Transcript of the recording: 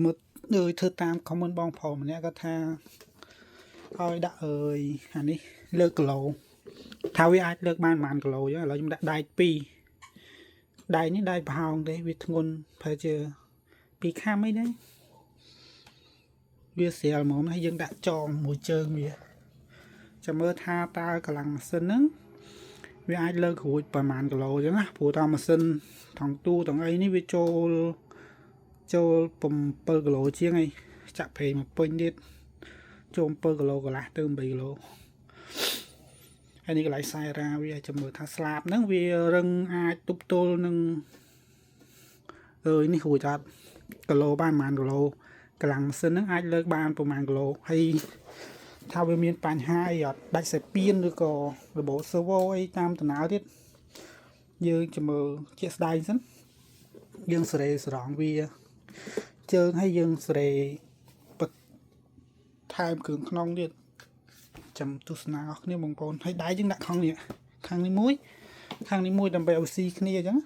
មើលអើយធ្វើតាម comment បងប្រុសម្នាក់គាត់ថាឲ្យដាក់អើយអានេះលើកគីឡូថាវាអាចលើកបានប្រហែលគីឡូអញ្ចឹងឥឡូវខ្ញុំដាក់ដែក2ដែកនេះដែកប្រហោងទេវាធ្ងន់ប្រហែលជា2ខាំអីដែរវាស្រាលហ្មងហើយយើងដាក់ចងមួយជើងវាចាំមើលថាតើកម្លាំងម៉ាស៊ីនហ្នឹងវាអាចលើករួចប្រហែលគីឡូអញ្ចឹងណាព្រោះតាមម៉ាស៊ីនថងទូទាំងអីនេះវាចូលចូល7គីឡូជាងអីចាក់ប្រេងមកពេញទៀតចូល7គីឡូកន្លះទៅ8គីឡូហើយនេះកន្លែងខ្សែរ៉ាវាចាំមើលថាស្លាបហ្នឹងវារឹងអាចទប់ទល់នឹងអើយនេះរួចអត់គីឡូបានប្រហែលគីឡូកម្លាំងម៉ាស៊ីនហ្នឹងអាចលើកបានប្រហែលគីឡូហើយថាវាមានបញ្ហាអីអត់ដាច់សាច់ពៀនឬក៏របប servo អីតាមដំណើរទៀតយើងចាំមើលជាក់ស្ដែងសិនយើងសេរីស្រង់វាជើងហើយយើងសេរីបន្ថែមគ្រឿងក្នុងទៀតចាំទស្សនាអស់គ្នាបងប្អូនហើយដៃយើងដាក់ខាងនេះខាងនេះមួយខាងនេះមួយដើម្បីឲ្យស៊ីគ្នាអញ្ចឹង